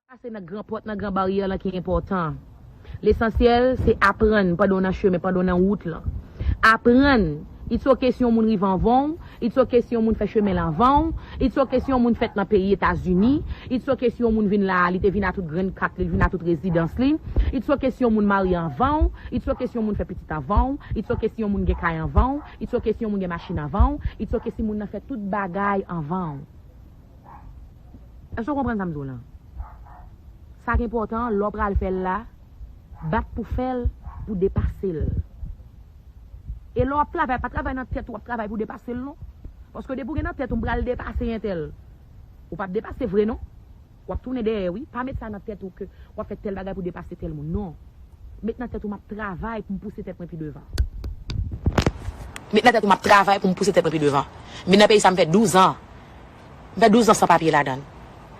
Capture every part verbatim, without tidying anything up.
Pase nan gran pòt, nan gran baryè lan ki enpòtan. Lesansyèl, se aprann pandan w nan chemen, pandan w nan wout lan. Aprann. It's ok si yon moun rive anvan w, it's ok si yon moun fè chemen l anvan w, it's ok si yon moun fèt nan peyi Etazini, it's ok si yon moun vin la a, li te vin a tout grenn kat li, li vin a tout rezidans li, it's ok si yon moun marye anvan w, it's ok si yon moun fè pitit anvan w, it's ok si yon moun gen kay anvan w, it's ok si yon moun gen machin anvan w, it's ok si moun nan fè tout bagay anvan w. Èske w konprann sa m di w lan? Sa k enpòtan an, lè w pral fè l la, bat pou fè l, pou depase l. E lè w ap travay, pa travay nan tèt ou w ap travay pou depase l non. Paske depi w gen nan tèt ou m pral depase entèl, ou p ap depase vre non. W ap tounen dèyè wi. Pa met sa nan tèt ou ke w ap fè tèl bagay pou depase tèl moun. Non. Met nan tèt ou m ap travay pou m pouse tèt mwen pi devan. Met nan tèt ou m ap travay pou m pouse tèt mwen pi devan. Men nan peyi sa m fè douz an. M fè douz an san papye ladan l.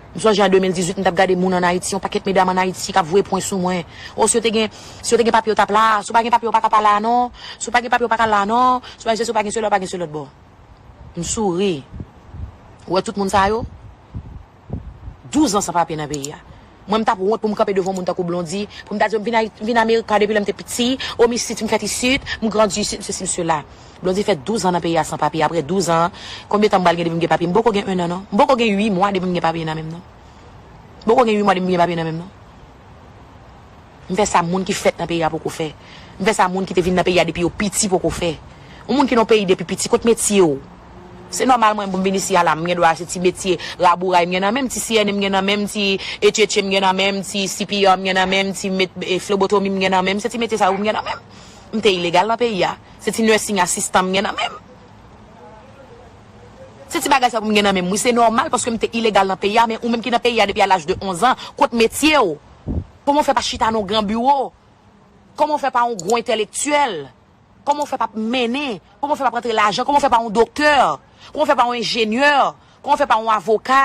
M sonje an de mil dizuit, m t ap gade moun ann Ayiti, yon pakèt medam ann Ayiti k ap voye pwen sou mwen. O, si yo te gen, si yo te gen papye, yo t ap la. Si w pa gen papye, ou pa ka pa la non. Si w pa gen papye, ou pa ka la non. Si w pa, si w pa gen sela, ou pa gen sela lòt bò. M souri. Ou wè tout moun sa yo? Douz an san papye nan peyi a. Mwen, m t ap wont pou m kanpe devan moun tankou Blondy, pou m ta di yo m vin Ayiti, m vin Amerika depi lè m te piti, o m isit, m fèt isit, m grandi isit, m sesi, m sela. Blondy fè douz an nan peyi a san papye. Apre douz an, konbyen tan m pral gen depi m gen papye? M poko gen en an non. M poko gen uit mwa depi m gen papye nan men m non. M poko gen uit mwa depi m gen papye nan men m non. M fè sa moun ki fèt nan peyi a poko fè. M fè sa moun ki te vin nan peyi a depi yo piti poko fè. Yon moun ki nan peyi depi piti, kot metye w? Se nòmal mwen pou m vin isi a la, m gen dwa se ti metye rabouray m gen nan men m, ti C N A m gen nan men m, ti H H A m gen nan men m, ti C P R m gen nan men m, ti met, e, flebotomi m gen nan men m, se ti metye sa yo m gen nan men m. M te ilegal nan peyi a. Se ti nursing assistant m gen nan men m. Se ti bagay sa pou m gen nan men m. Wi, se nòmal paske m te ilegal nan peyi a, men ou menm ki nan peyi a depi a laj de onz an, kot metye w? Kòman w fè pa chita nan yon gran biwo? Kòman w fè pa yon gwo entèlektyèl? Kòman w fè pa mennen? Kòman w fè pa rantre lajan? Kòman w fè pa yon doktè? Kòman w fè pa yon enjenyè? Kòman w fè pa yon avoka?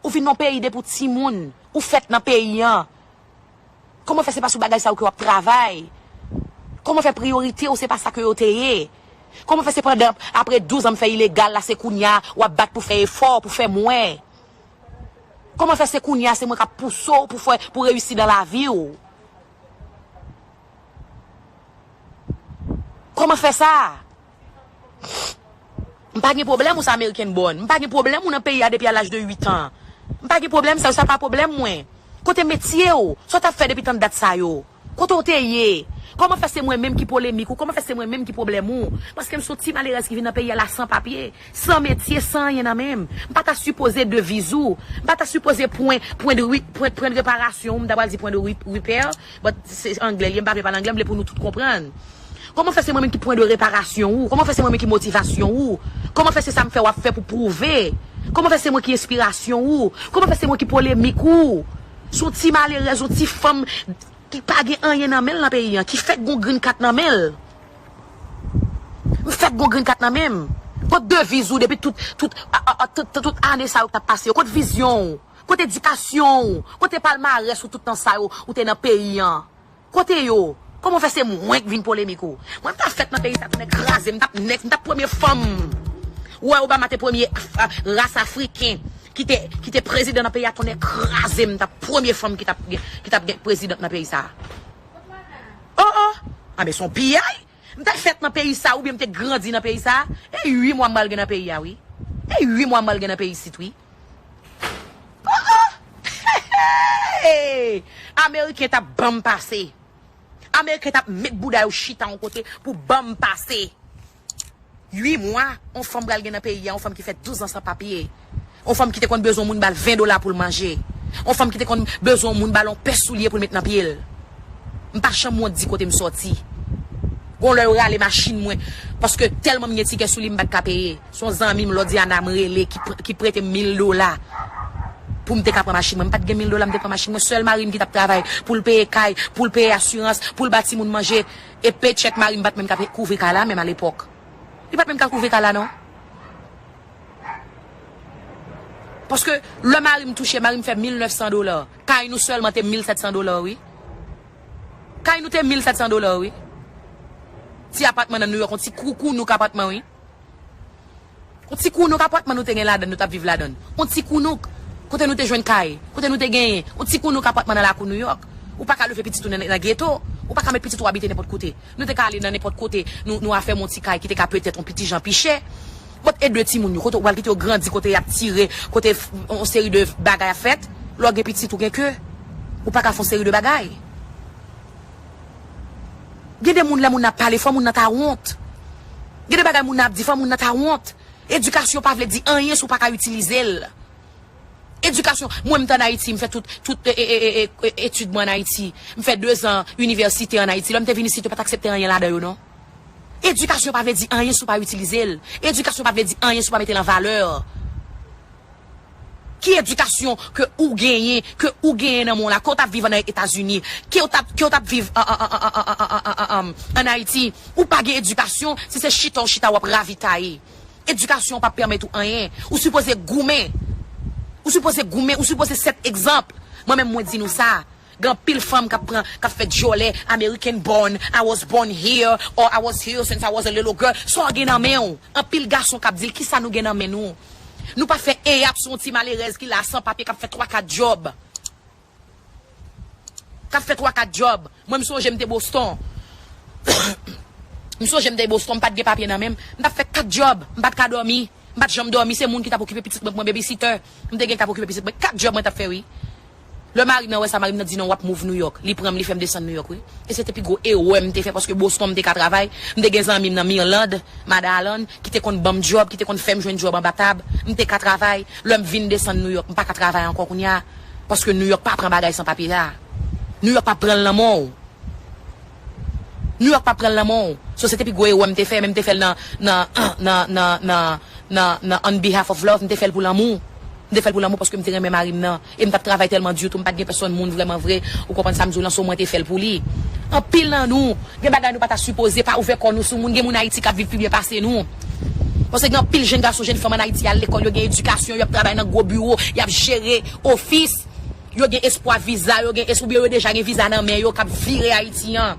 Ou vin nan peyi depi w timoun. Ou fèt nan peyi an. Kòman fè se pa sou bagay sa yo ke w ap travay? Kòman fè priyorite w se pa sa ke yo te ye? Kòman fè se pandan, apre douz an m fè ilegal la, se kounye a w ap bat pou fè efò, pou fè mwen? Kòman fè se kounye a se mwen k ap pouse w pou fè, pou reyisi nan lavi w? Kòman fè sa? M pa gen pwoblèm ou se American born. M pa gen pwoblèm ou nan peyi a depi a laj de uit an. M pa gen pwoblèm sa yo, sa pa pwoblèm mwen. Kote metye w? Sa w t ap fè depi tann dat sa yo? Kote w te ye? Kòman fè se mwen menm ki polemik ou? Kòman fè se mwen menm ki pwoblèm ou? Paske m se yon ti malerèz ki vin nan peyi a la san papye, san metye, san anyen nan men m. M pa ta sipoze deviz ou. M pa ta sipoze pwen, pwen de ri-, pwen, pwen de reparasyon ou. M ta pral di pwen de ri-, repair, but se anglè li ye, m pa vle pale anglè, m vle pou nou tout konprann. Kòman fè se mwen menm ki pwen de reparasyon ou? Kòman fè se mwen menm ki motivasyon ou? Kòman fè se sa m fè w ap fè pou pwouve? Kòman fè se mwen ki enspirasyon ou? Kòman fè se mwen ki polemik ou? Se yon ti malerèz, yon ti fanm ki pa gen anyen nan men l nan peyi an, ki fèk gon green card nan men l. M fèk gon green card nan men m. Kot deviz ou depi tout, tout, a, a, a, tout, tout, tout ane sa yo k t ap pase yo? Kot vizyon w? Kot edikasyon w? Kote palmarès ou tout tan sa yo ou te nan peyi an? Kote yo? Kòman fè se mwen k vin polemik ou? Mwen m ta fèt nan peyi sa, tounen kraze m, m t ap nèks, m t ap premye fanm. Ou wè Obama te premye af-, a, ras afriken ki te, ki te prezidan nan peyi a, tounen kraze m, m t ap premye fanm ki t ap gen, ki t ap gen prezidan nan peyi sa. Oh, oh! A, men se yon piyay! M te fèt nan peyi sa, oubyen m te grandi nan peyi sa. E uit mwa m pral gen nan peyi a, wi. E uit mwa m pral gen nan peyi isit, wi. Oh, oh! Hey! Ameriken t ap ban m pase. Ameriken t ap met bouda yo chita yon kote pou ban m pase. Uit mwa, yon fanm pral gen nan peyi a, yon fanm ki fè douz an san papye. Yon fanm ki te konn bezwen yon moun ba l ven dola pou l manje. Yon fanm ki te konn bezwen yon moun ba l yon pè soulye pou l met nan pye l. M pa janm wont di kote m sòti. Gon lè yo rale machin mwen, paske tèlman m gen ti kè sou li, m pa t ka peye. Se yon zanmi m, Lòdiana, m rele, ki pr-, ki prete m mil dola pou m te ka pran machin mwen. M pa t gen mil dola, m te pran machin mwen. Sèl mari m ki t ap travay pou l peye kay, pou l peye asirans, pou l ba timoun manje. E pechèk mari m pa t menm ka pe-, kouvri kay la, menm alepòk. Li pa t menm ka kouvri kay la, non. Paske lè mari m touche, mari m fè mil nèf san dola. Kay nou sèlman te mil sèt san dola, wi. Kay nou te mil sèt san dola, wi. Ti apatman nan Nouyòk, yon ti koukounouk apatman, wi. Yon ti kounouk apatman nou te gen ladan, nou t ap viv ladan. Yon ti kounouk. Kote nou te jwenn kay? Kote nou te genyen? Yon ti kounou k apatman nan lakou Nouyòk. Ou pa ka leve pitit ou nan, nan geto. Ou pa ka met pitit ou abite nenpòt kote. Nou te ka ale nan nenpòt kote. Nou, nou afèm yon ti kay ki te ka petèt yon piti jan pi chè. But e de timoun yo, kote ou pral kite yo grandi, kote y ap tire, kote f- yon seri de bagay ap fèt. Lè w gen pitit ou gen ke. Ou pa ka fè yon seri de bagay. Gen de moun, lè moun nan ap pale, fò moun nan ta wont. Gen de bagay moun nan ap di, fò moun nan ta wont. Edikasyon pa vle di anyen si w pa ka itilize l. Edikasyon, mwen m t ann Ayiti, m fè tout, tout e, e, e, e, e, etid mwen ann Ayiti. M fè dezan inivèsite ann Ayiti. Lè m te vin isit, yo pa t aksepte anyen ladan yo, non. Edikasyon pa vle di anyen si w pa itilize l. Edikasyon pa vle di anyen si w pa mete l an valè. Ki edikasyon ke ou genyen, ke ou genyen nan men w la, ke w t ap viv nan Etazini, ke w t ap, ke w t ap viv an, an, an, an, an, an, an, an, an, ann Ayiti, ou pa gen edikasyon, si se chita w chita w ap ravitaye. Edikasyon p ap pèmèt ou anyen. Ou sipoze goumen. Ou sipoze goumen, ou sipoze sèt egzanp. Mwen menm mwen di nou sa. Gen anpil fanm k ap pran, k ap fè dyòlè, American born, I was born here, or I was here since I was a little girl. Sa w gen nan men w? Anpil gason k ap di l, kisa nou gen nan men nou? Nou pa fè eyap sou yon ti malerèz ki la san papye k ap fè twa kat djòb. K ap fè twa kat djòb. Mwen, m sonje m te Boston. M sonje m te Boston, m pa t gen papye nan men m. M t ap fè kat djòb. M pa t ka dòmi. M pa t janm dòmi. Se moun ki t ap okipe pitit mwen, pran babysitter. M te gen k ap okipe pitit mwen. Kat djòb mwen t ap fè, wi. Lè mari m nan wè sa, mari m nan di non, w ap move Nouyòk. Li pran m, li fè m desann Nouyòk, wi. E se te pi gwo erè m te fè, paske Boston m te ka travay. M te gen zanmi m nan Mirlande, Mada Alan, ki te konn ban m djòb, ki te konn fè m jwenn djòb anba tab. M te ka travay. Lè m vin desann Nouyòk, m pa ka travay ankò kounye a. Paske Nouyòk pa pran bagay san papye a. Nouyòk pa pran l nan men w. Nouyòk pa pran l nan men w. So, se te pi gwo erè m te fè, men m te fè l nan, nan, nan, nan, nan, nan, nan on behalf of love, m te fè l pou lanmou. M te fè l pou lanmou paske m te renmen mari m nan. E m t ap travay tèlman di tou, m pa t gen pèsonn moun vrèman vre. Ou konprann sa m di w lan, so mwen te fè l pou li. Anpil nan nou, gen bagay nou pa ta sipoze, pa ouvè kò nou sou moun, gen moun Ayiti k ap viv pi byen pase nou. Paske gen anpil jèn gason, jèn fanm ann Ayiti, y al lekòl, yo gen edikasyon, y ap travay nan gwo biwo, y ap jere ofis. Yo gen espwa viza, yo gen es- oubyen yo deja gen viza nan men yo k ap vire Ayiti an.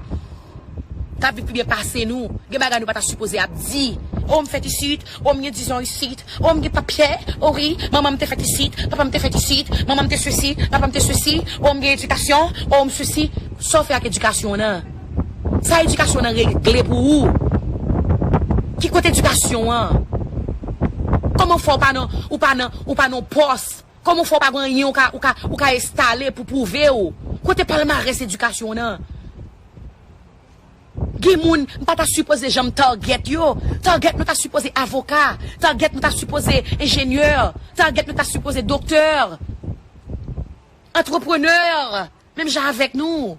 K ap viv pi byen pase nou. Gen bagay nou pa ta sipoze ap di. O, m fèt isit, o, m gen dizon isit, o, m gen papye, o wi, manman m te fèt isit, papa m te fèt isit, manman m te sesi, papa m te sesi, o, m gen edikasyon, o, m sesi. Sa w fè ak edikasyon w nan? Sa edikasyon w nan regle pou ou? Ki kote edikasyon w an? Kòman w fè w pa nan, ou pa nan, ou pa nan pòs? Kòman w fè w pa gen anyen ou ka, ou ka, ou ka estale pou pwouve w? Kote palmarès edikasyon w nan? Gen moun, m pa ta sipoze janm target yo. Target nou ta sipoze avoka. Target nou ta sipoze enjenyè. Target nou ta sipoze doktè. Antreprenè. Menm jan avèk nou.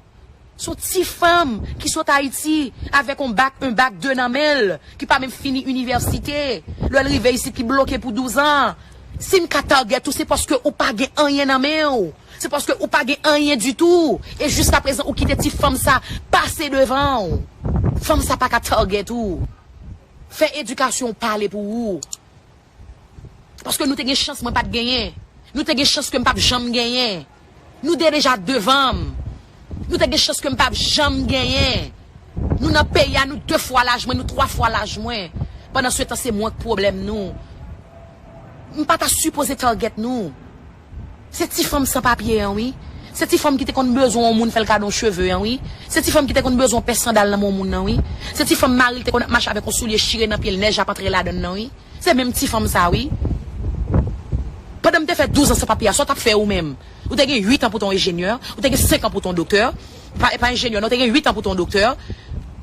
Se yon ti fanm ki sot Ayiti avèk yon bak, yon bak de nan men l, ki pa menm fini inivèsite. Lè l rive isit, li bloke pou douz an. Si m ka target ou, se paske ou pa gen anyen nan men w. Se paske ou pa gen anyen ditou. E jiskaprezan, ou kite ti fanm sa pase devan w. Fanm sa pa ka target ou. Fè edikasyon w pale pou ou. Paske nou te gen chans mwen pa t genyen. Nou te gen chans ke m p ap janm genyen. Nou te deja devan m. Nou te gen chans ke m p ap janm genyen. Nou nan peyi a, nou de fwa laj mwen, nou twa fwa laj mwen. Pandan se tan, se mwen k pwoblèm nou. M pa ta sipoze target nou. Se ti fanm san papye an, wi. Se ti fanm ki te konn bezwen yon moun fè l kado yon cheve an, wi. Se ti fanm ki te konn bezwen yon pè sandal nan men yon moun nan, wi. Se ti fanm mari l te konn ap mache avèk yon soulye chire nan pye l, nèj ap antre ladan l nan, wi. Se menm ti fanm sa, wi. Pandan m te fè douz an san papye a, sa w t ap fè ou menm? Ou te gen uit an pou w te yon enjenyè, ou te gen senk an pou w te yon doktè. Pa, pa enjenyè, non, ou te gen uit an pou w te yon doktè.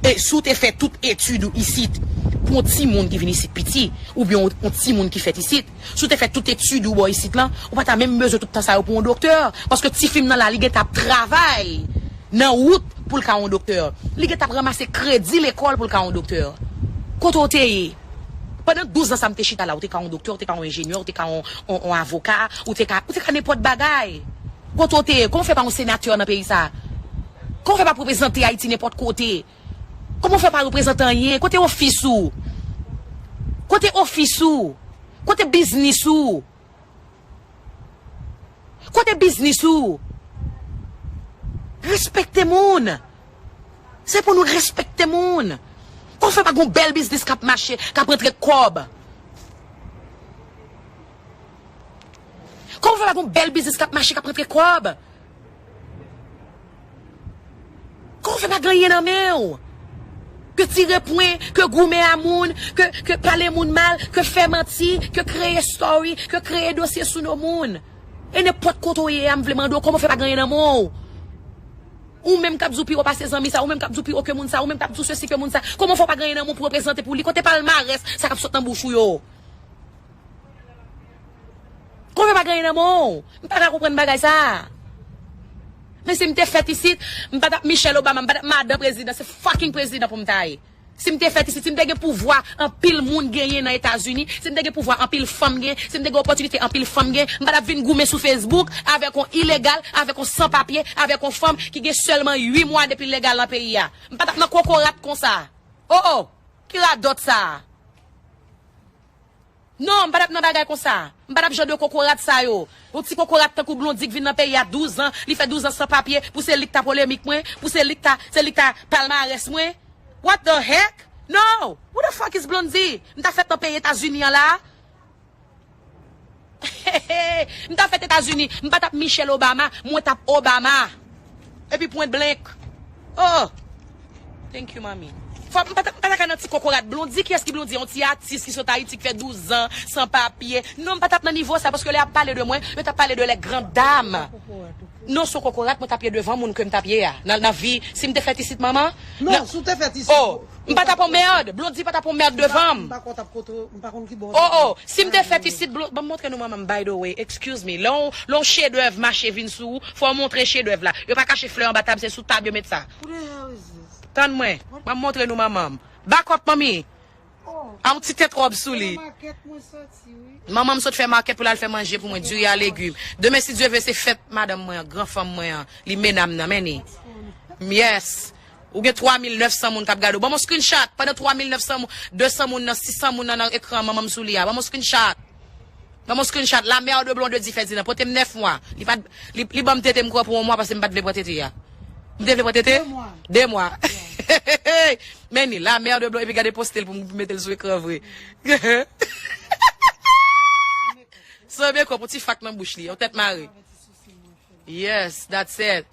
E si w te fè tout etid ou isit pou yon timoun ki vin isit piti, oubyen yon, yon timoun ki fèt isit, si w te fè tout etid ou bò isit lan, ou pa ta menm bezwen tout tan sa yo pou yon doktè. Paske tifi m nan la, li gentan ap travay nan wout pou l ka yon doktè. Li gentan ap ranmase kredi lekòl pou l ka yon doktè. Kote w te ye? Pandan douz an sa m te chita la, ou te ka yon doktè, ou te ka yon enjenyè, ou te ka yon, yon, yon avoka, ou te ka, ou te ka nenpòt bagay. Kote w te ye? Kòman w fè pa yon senatè nan peyi sa? Kòman w fè pa reprezante Ayiti nenpòt kote? Kòman w fè pa reprezante anyen? Kote ofis ou? Kote ofis ou? Kote biznis ou? Kote biznis ou? Respekte moun. Se pou nou respekte moun. Kòman w fè pa gen yon bèl biznis k ap mache, k ap rantre kòb? Kòman w fè pa gen yon bèl biznis k ap mache, k ap rantre kòb? Kòman w fè pa gen anyen nan men w? Ke tire pwen, ke goumen a moun, ke, ke pale moun mal, ke fè manti, ke kreye story, ke kreye dosye sou non moun. E nenpòt kote w ye a, m vle mande w, kòman w fè pa gen anyen nan men w? Ou menm k ap di w pi wo pase zanmi sa, ou menm k ap di w pi wo ke moun sa, ou menm k ap di w sesi ke moun sa, kòman w fè w pa gen anyen nan men w pou reprezante pou li? Kote pale marès sa k ap sot nan bouch ou yo? Kòman w fè pa gen anyen nan men w? M pa ka konprann bagay sa. Men si m te fèt isit, m pa t ap Michelle Obama, m pa t ap madan prezidan, se fucking prezidan pou m ta ye. Si m te fèt isit, si m te gen pouvwa anpil moun genyen nan Etazini, si m te gen pouvwa anpil fanm gen, si m te gen opòtinite anpil fanm gen, m pa t ap vin goumen sou Facebook avèk yon ilegal, avèk yon san papye, avèk yon fanm ki gen sèlman uit mwa depi l legal nan peyi a. M pa t ap nan kokorat konsa. Oh, oh, ki radòt sa a? Non, m pa t ap nan bagay konsa. M pa t ap jan de kokorat sa yo. Yon ti kokorat tankou Blondy k vin nan peyi a douz an, li fè douz an san papye, pou se li k ta polemik mwen, pou se li k ta, se li k ta palmarès mwen. What the heck? No! Who the fuck is Blondy? M ta fèt nan peyi Etazini an la. M ta fèt Etazini, m pa t ap Michelle Obama, mwen t ap Obama. Epi pwen blank. Oh! Thank you, mami. Fò, m pa ta, m pa ta ka nan ti kokorat Blondy. Kiyès ki Blondy? Yon ti atis ki sot Ayiti, ki fè douz an san papye. Non, m pa t ap nan nivo sa, paske lè y ap pale de mwen, yo t ap pale de les grandes dames. Non, se yon kokorat, mwen t ap ye devan moun ke m t ap ye a. Nan, nan vi, si m te fèt isit, manman. Non, si w te fèt isit, oh, m pa t ap yon mèd. Blondy pa t ap yon mèd devan m. M pa kwè w t ap kote, m pa konn ki bò. Oh, oh, si m te fèt isit, Blon-, ban m montre nou, manman m, by the way. Excuse me. Lè yon, lè yon chedèv mache vin sou ou, fò w montre chedèv la. Yo pa kache flè anba tab, se sou tab yo met sa. Who the hell is this? Tann mwen. Ban m montre nou, manman m. Back up, manmi. Oh. A yon ti tèt wòb sou li. Nan makèt mwen soti, wi. Manman m sot fè makèt pou l al fè manje pou mwen, diri a legim. Demen, si Dye vle, se fèt madanm mwen an, gran fanm mwen an. Li mennaj m nan, men ni. Yes. Ou gen twa mil nèf san moun k ap gade w. Ban m yon screenshot. Pandan twa mil nèf san moun, de san moun nan, sis san moun nan nan ekran manman m sou li a. Ban m yon screenshot. Ban m yon screenshot. La mère de Blondedy Ferdinand. Pote m nèf mwa. Li pa t, li, li ban m tete m kwè pou yon mwa paske m pa t vle pran tete a. M te vle pran tete? De mwa. De mwa. Men ni, la mère de Blondedy, epi gade poste l pou m mete l sou ekran vre. San mekòp, yon ti fak nan bouch li, yon tèt mare. Yes, that's it.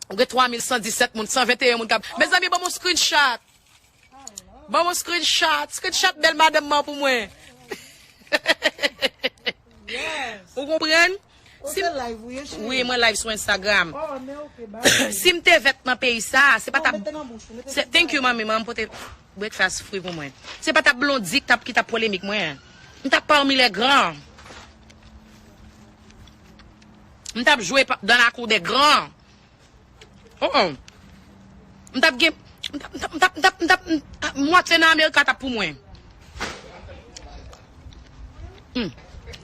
Ou gen twa mil san disèt moun, san venteyen moun k ap. Mezanmi, ban m yon screenshot. Ban m yon screenshot. Screenshot bèl madanm mwen pou mwen. Yes. Ou konprann? Ou se live ou ye, cheri? Wi, mwen live sou Instagram. Oh, men ok, bye. Si m te fèt nan peyi sa, se pa t ap. Non, mete nan bouch ou, mete sou. Thank you, manmi. Manmi pote breakfast free pou mwen. Se pa t ap Blondy ki t ap, ki t ap polemik mwen. M t ap parmi les grands. M t ap jwe pa, dans la cour des grands. Oh, oh. M t ap gen, m t ap, m t ap, m t ap, m t ap, m t ap, m t ap, mwatye nan Amerika t ap pou mwen. Hmm.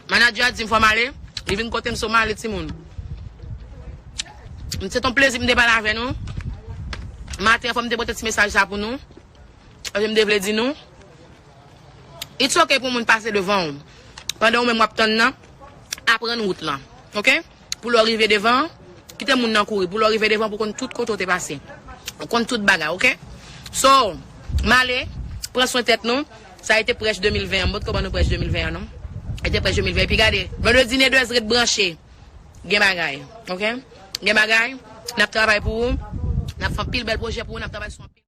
Manadjè a di m fò m ale. Li vin kote m, so m ale, timoun. M, se t on plezi m te pale avè nou. Maten an, fò m te pote ti mesaj sa pou nou. Paske m te vle di nou, it's ok pou moun pase devan w. Pandan ou menm w ap tann nan, aprann wout lan. Ok? Pou lè w rive devan, kite moun nan kouri. Pou lè w rive devan, pou konn tout kote w te pase. Ou konn tout bagay, ok? So, m ale, pran swen tèt nou. Sa a été prèch de mil ven an. M potko ban nou prèch de mil ven an, non? Sa a été prèch de mil ven. Epi gade, Blondedy Nedwez ret branche. Gen bagay, ok? Gen bagay. N ap travay pou ou. N ap fè anpil bèl pwojè pou ou. N ap travay sou anpil